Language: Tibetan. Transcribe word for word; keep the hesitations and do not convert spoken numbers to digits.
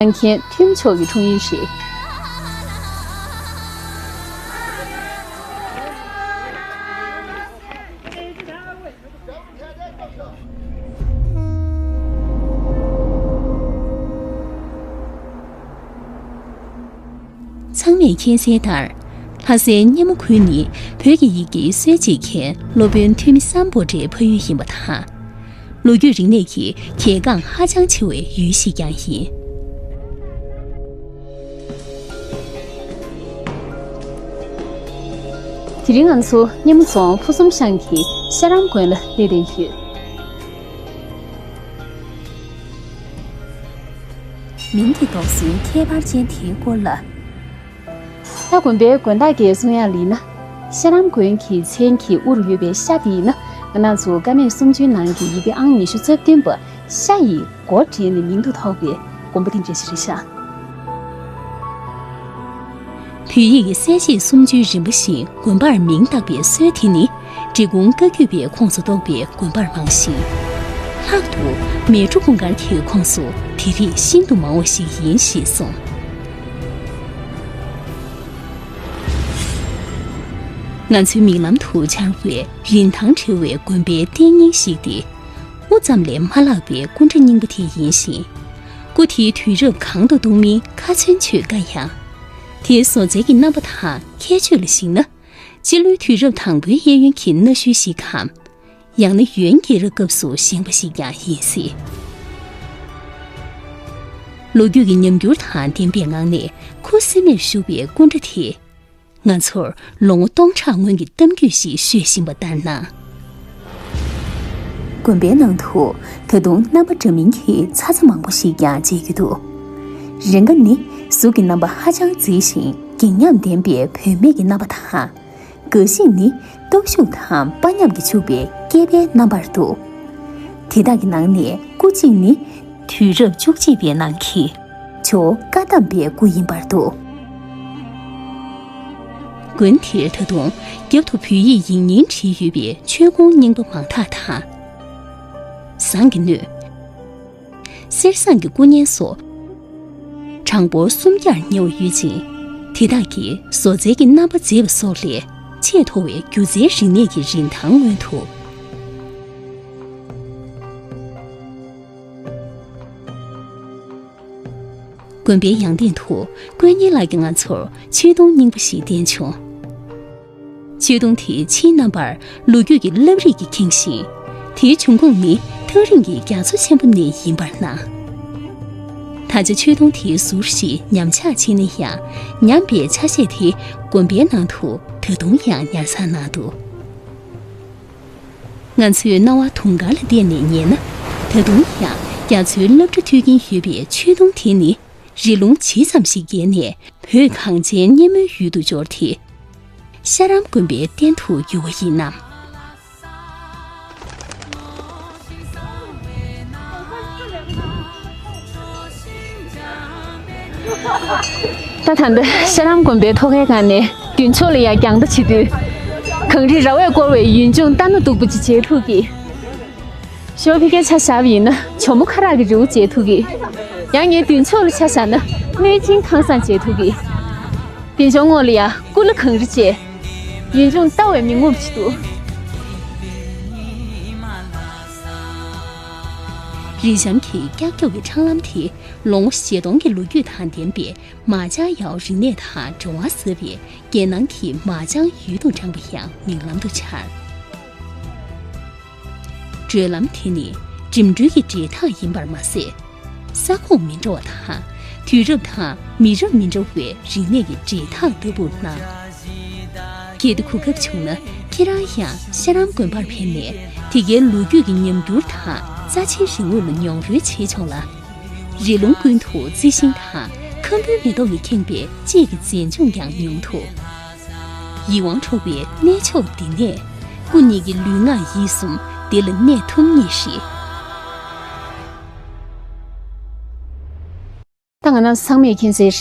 གནང་མཁན་ཐུན་མཆོག་གི་འཁྲུངས་ཡུལ་རེད། ཚང་མས་མཁྱེན་གསལ་ལྟར། ལྷ་སའི་སྙེ་མོ་ཁུལ་ནི་བོད་ཀྱི་ཡི་གེའི་སྲོལ་འབྱེད་མཁན་སློབ་དཔོན་ཐོན་མི་སམ་བྷོ་ཊའི་ཕ་ཡུལ་ཡིན་པ་དང་། ལོ་རྒྱུས་རིག་གནས་ཀྱི་གལ་འགངས་ཧ་ཅང་ཆེ་བའི་ཡུལ་ཞིག་ཀྱང་ཡིན། དེ་རིང་ང་ཚོ་སྙེ་མོ་རྫོང་ཕུ་གསུམ་ཤང་གི་ཤ་རམ་དགོན་ལ་སླེབས་བསྡད་ཡོད། མིང་གི་འདོགས་སྲོལ་ཁྱད་པར་ཅན་དེའི་སྐོར་ལ། ད་དགོན་པའི་དགོན་བདག་གིས་གསུང་ཡག་ལ་ཡིན་ན། ཤ་རམ་དགོན་གྱི་མཚན་གྱི་དབུ་རུ་ཡོད་པའི་ཤ་དེ་ཡིན་ན། ང་རང་ཚོ་ཀ་མད་སུམ་ཅུའི་ནང་གི་ཡི་གེ་ཨང་ཉི་ཤུ་རྩ་བདུན་པ་ཤ་ཡི་མགོ་འདྲེན་ནས་མིང་དུ་ཐོགས་པའི་དགོན་པ་དེ་འདྲ་ཞིག་རེད་ཤག། བོད་ཡིག་གི་གསལ་བྱེད་སུམ་ཅུའི་རིམ་པ་བཞིན་དགོན་པར་མིང་བཏགས་པའི་སྲོལ་དེ་ནི། འབྲི་གུང་བཀའ་བརྒྱུད་པའི་ཁོངས་སུ་གཏོགས་པའི་དགོན་པར་མང་ཞིང་། ལྷག་ཏུ་མལ་གྲོ་གུང་དཀར་གྱི་ཁོངས་སུ་དེ་རིགས་ཤིན་ཏུ་མང་བ་ཞིག་ཡིན་ཞེས་གསུངས། ང་ཚོའི་མིག་ལམ་དུ་འཆར་བའི་རིན་ཐང་བྲལ་བའི་དགོན་པའི་རྟེན་རྙིང་ཞིག་སྟེ། དབུ་ཙམ་ལས་མ་ལྷག་པའི་སྐུ་འདྲ་རྙིང་པ་དེ་ཡིན་ཞིང་། སྐུ་དེའི་དུས་རབས་གང་དུ་འདུག་མིན་ཁ་ཚོན་ཆོད་དཀའ་ཡང་། དེའི་བཟོ་རྩལ་གྱི་རྣམ་པ་དང་ཁྱད་ཆོས་ལ་གཞིགས་ན། སྤྱི་ལོའི་དུས་རབས་དང་པོའི་གཡས་གཡོན་གྱི་གནའ་ཤུལ་ཞིག་གམ། ཡང་ན་ཡོན་རྒྱལ་རབས་སྐབས་སུ་བཞེངས་པ་ཞིག་ཀྱང་ཡིན་སྲིད། ལོ་རྒྱུས་ཀྱི་ཉམས་འགྱུར་དང་ལྡན་པའི་ངང་ནས་ཁུ་སིམ་མེར་བཞུགས་པའི་སྐུ་འདྲ་དེས། ང་ཚོར་ལོ་ངོ་སྟོང་ཕྲག་སྔོན་གྱི་གཏམ་རྒྱུད་ཞིག་ཤོད་བཞིན་པ་ལྟར་སྣང་། དགོན་པའི་ནང་དུ་ད་དུང་རྣམ་པ་འདྲ་མིན་གྱི་ཚ་ཚ་མང་པོ་ཞིག་ཀྱང་མཇལ་རྒྱུ་འདུག། རེ་འགའ་ནི་གཟུགས་ཀྱི་རྣམ་པ་ཧ་ཅང་མཛེས་ཤིང་སྒེག་ཉམས་ལྡན་པའི་བུད་མེད་ཀྱི་རྣམ་པ་དང་། འགའ་ཞིག་ནི་སྟོབས་ཤུགས་དང་དཔའ་ཉམས་ཀྱིས་ཕྱུག་པའི་སྐྱེས་པའི་རྣམ་པར་འདུག། དེ་དག་གི་ནང་ནས་སྐུ་གཅིག་ནི་དུས་རབས་བཅུ་གཅིག་པའི་ནང་གི་ཇོ་བོ་བཀའ་གདམས་པའི་སྐུ་ཡིན་པར་འདུག། དགོན་དེར་ད་དུང་རྒྱབ་ཏུ་བོད་ཡིག་ཡིག་རྙིང་བྲིས་ཡོད་པའི་མཆོད་ཀོང་རྙིང་པ་མང་དག་དང་། ཟངས་ཀྱི་སྣོད། གསེར་ཟངས་ཀྱི་སྐུ་བརྙན་སོགས། གྲངས་འབོར་སུམ་བརྒྱར་ཉེ་བ་ཡོད་ཅིང་། དེ་དག་གི་བཟོ་རྩལ་གྱི་རྣམ་པ་མཛེས་པ་སོགས་ལས་ཆེས་མཐོ་བའི་སྒྱུ་རྩལ་རིག་གནས་ཀྱི་རིན་ཐང་མངོན་ཐུབ། དགོན་པའི་ཡང་སྟེང་དུ་དཀོན་གཉེར་ལགས་ཀྱིས་ང་ཚོར་མཆོད་སྡོང་རྙིང་པ་ཞིག་བསྟན་བྱུང་། མཆོད་སྡོང་དེའི་ཕྱིའི་རྣམ་པར་ལོ་རྒྱུས་ཀྱི་རླབས་རིས་ཀྱིས་ཁེངས་ཤིང་། དེའི་བྱུང་ཁུངས་ནི་ཐག་རིང་གི་རྒྱ་མཚོ་ཆེན་པོ་ནས་ཡིན་པར་སྣང་། ད་ཆ་མཆོད་སྡོང་དེའི་ཟུར་ཞིག་ཉམས་ཆག་ཕྱིན་ན་ཡང་། ཉམས་པའི་ཆ་ཤས་དེ་དགོན་པའི་ནང་དུ་ད་དུང་ཡང་ཉར་ཚགས་གནང་འདུག། ང་ཚོས་རྣ་བ་དུང་དཀར་ལ་བལྟས་ནས་ཉན་ན། ད་དུང་ཡང་རྒྱ་མཚོའི་རླབས་སྒྲ་མཐུད་ཀྱིན་ཡོད་པའི་མཆོད་སྡོང་དེ་ནི། རི་ཀླུང་ཇི་ཙམ་ཞིག་བརྒལ་ནས་བོད་གངས་ཅན་སྙེ་མོའི་ཡུལ་དུ་འབྱོར་ཏེ། ཤ་རམས་དགོན་པའི་རྟེན་དུ་གྱུར་བ་ཡིན་ནམ། ད་ད་ལྟ་ཤ་རམས་དགོན་པའི་ཐོག་ཁའི་སྒང་ནས་མདུན་ཕྱོགས་ལ་ཡར་རྒྱང་ལྟ་བྱེད་དུས། གངས་རི་ར་བས་བསྐོར་བའི་ཡུལ་ལྗོངས་རྟ་ནོར་སྡུག་པོ་ཅིག་མཇལ་ཐུབ་ཀྱི། ཞོགས་ཕ་གིར་ཆ་བཞག་པ་ཡིན་ན་ཇོ་མོ་ཁ་རག་གི་རི་བོ་མཇལ་ཐུབ་ཀྱི། ཡང་ངའི་མདུན་ཕྱོགས་ལ་ཆ་བཞག་ན་གནོད་སྦྱིན་ཁང་བཟང་མཇལ་ཐུབ་ཀྱི། དེ་ཕྱོགས་ངོས་ལ་ཡ་ཀུ་ལུ་གངས་རི་བཅས། ཡུལ་ལྗོངས་ལྟ་བས་མི་ངོམས་ཅིག་འདུག། རི་གཤམ་གྱི་ཀྱག་ཀྱོག་གི་འཕྲང་ལམ་དེ་ལོ་ངོ་བཞི་སྟོང་གི་ལོ་རྒྱུས་དང་ལྡན་པའི་མཱ་ཅང་ཡའོ་རིག་གནས་དང་འབྲེལ་བ་ཟབ་པའི་རྒྱལ་ནང་གི་མཱ་ཅང་ཡུལ་དུ་འདྲེན་པ་ཡང་མིག་ལམ་དུ་འཆར། བགྲོད་ལམ་དེ་ནི་འགྲིམ་འགྲུལ་གྱི་འབྲེལ་ཐག་ཡིན་པར་མ་ཟད། ས་ཁོངས་མི་འདྲ་བ་དང་དུས་རབས་དང་མི་རབས་མི་འདྲ་བའི་རིག་གནས་ཀྱི་འབྲེལ་ཐག་ལྟ་བུར་སྣང་། གལ་ཏེ་གོ་སྐབས་བྱུང་ན་ཁྱེད་རང་ཡང་ཤ་རམས་དགོན་པར་ཕེབས་ནས་དེ་གའི་ལོ་རྒྱུས་ཀྱི་ཉམས་འགྱུར་དང་རྩ་ཆེའི་རིག་དངོས་ལ་མྱོང་རོལ་བྱེད་ཆོག་ལ། རི་ཀླུང་ཀུན་ཏུ་རྩི་ཤིང་དང་ཁམ་བུའི་མེ་ཏོག་གིས་ཁེངས་པའི་དཔྱིད་ཀྱི་མཛེས་ལྗོངས་ཀྱང་མྱོང་ཐུབ། ཡིད་དབང་འཕྲོག་པའི་གནས་མཆོག་འདི་ནས། སྐུ་ཉིད་ཀྱི་ལུས་ངག་ཡིད་གསུམ་འདི་ལ་གནས་ཐུབ་ངེས་ཤིག། ད་ང་རང་ཚང་མས་མཁྱེན་གསལ་རེད།